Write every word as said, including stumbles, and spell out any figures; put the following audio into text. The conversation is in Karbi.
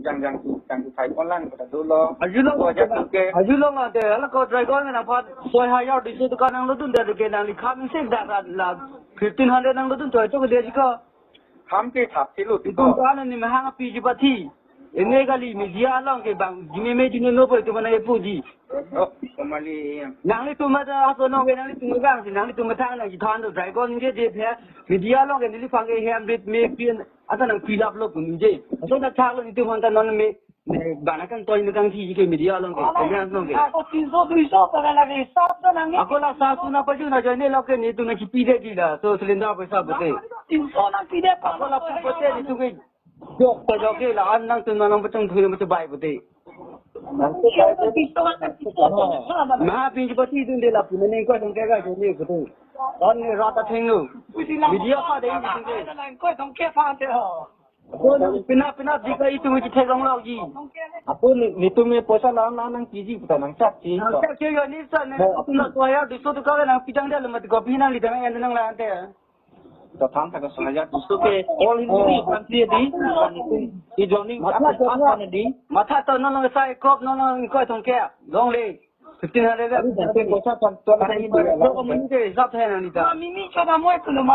Jang jang jang tu thai pon lang pada dolo. Ajulong, ajulong ante, ala ko Dragon nang pat soi hajar duiso taka nanglo dun, dak ke nangli kham sik dak la fifteen hundred nanglo dun, choi to ke dia jiko. Kham ke thap si lo tu. Itum ko. Kan ni mahang api jupa thi. Ini kali media along ke bang, jime me jine no po itum mana epu ji. Oh, kembali. Nanglitum ada apa nong, nanglitum gang si, nanglitum thang nang jithan do Dragon je de phe. Media along ke neliphan ke hem rit me pin, ata nang pilap lo pun je. Aso na thak lo itum han ta non me, me bana kan toi me kang si ke media along ke. Ala, kemudian along ke. Ako tinso duiso pa lagi, sab to nang. Ako la sa tu na paju na join lo ke netum na kipi de di la. So cylinder paisa bote. Tinso nang pide pa. Ako la pu bote netum ke. Jok to jok ke la an nangtum nang pachung thui na pachu bai bote. Ma pin jupa thi dun de la pun ne ko song ke ga jo ne bote. An ne rat atheng lo. Media pa de ni ke. Ko song ke pa te ho. Ko pina pina di ka itum ke thek long lo ji. Ako ne, netum me poisa la nang nang kiji puta nang chak ji. Nang chak ji yo ni sa ne. Atum na soi hajar duiso taka nang pidang de lo mat ko pina li dang en nang la ante. To tham thak soi hajar duiso ke all in all kan si di. I joining matha apa to apa ne di. Matha to non nang sai kop non nang ko song ke. Long le. Fifteen hundred. Aru jangte poisa tan tan. Ko mani ke sab hai nang ni ta. Mimi choba moi kulo.